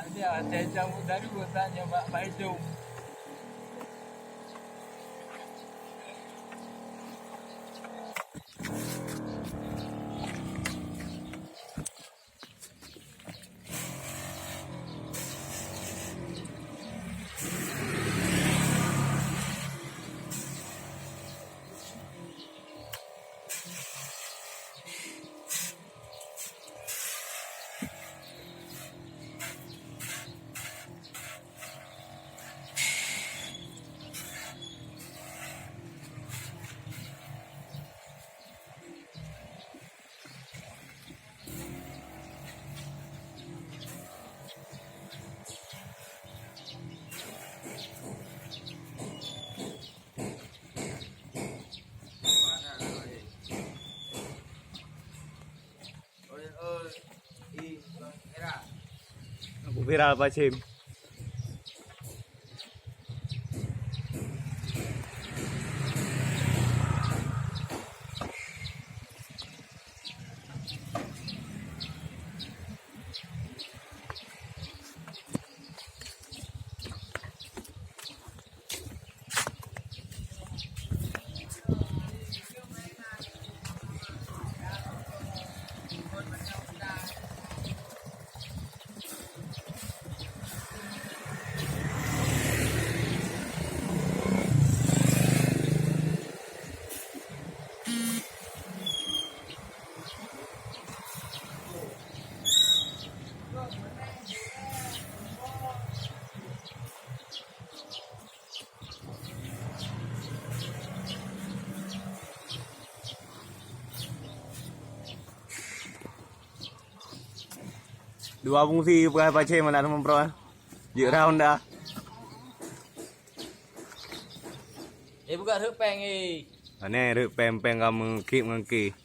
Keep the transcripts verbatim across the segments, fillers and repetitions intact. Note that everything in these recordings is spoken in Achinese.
Ada, ada cabut dari hutan yang bak Baitung. Aku viral pacim. Dua fungsi peugah pacé malam meuproh. Jeuet rhah honda. Eh, buka rhot péng, eh. Aneh rhot péng-péng kamoe kip ngon kip.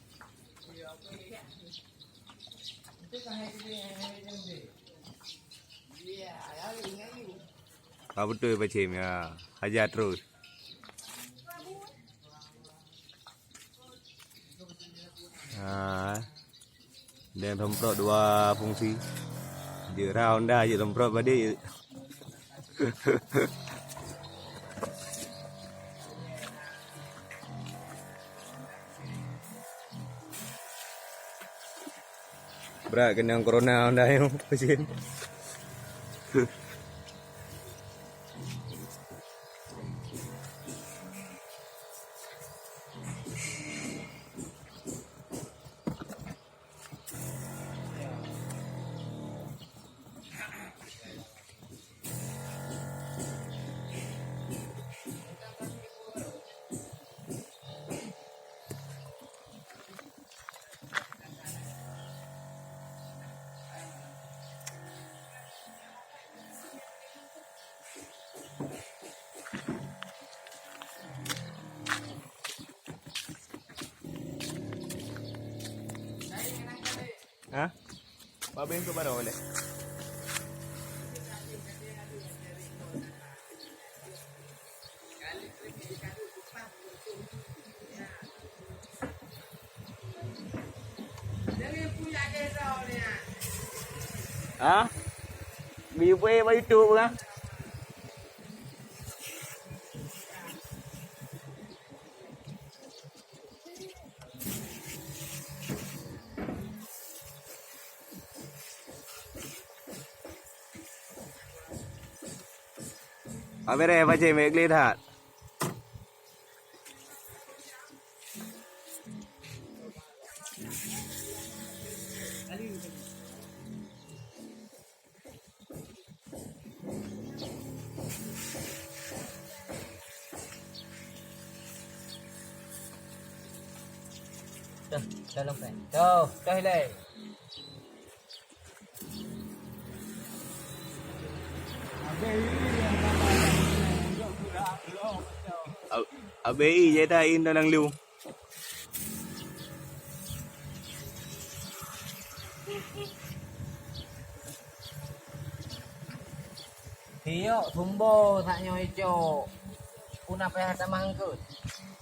Ka beutôi pacém ya, haja terus. Ha. Dan semprot dua fungsi. Jeuet rhah honda, jeuet semprot padé. Brat keunong corona honda nyoe, pacén. Ha? Babeng tu baru boleh. Ha? Beri beri bak YouTube kan? Abéh deh, pacé meugleh that. Dalam pèng. Tuh, tuh ilèe. Ab-, abéh ie jai dah ie dalam lu. Tiok sumbo sak nyoe icok. Puna payah tamah eungkôt.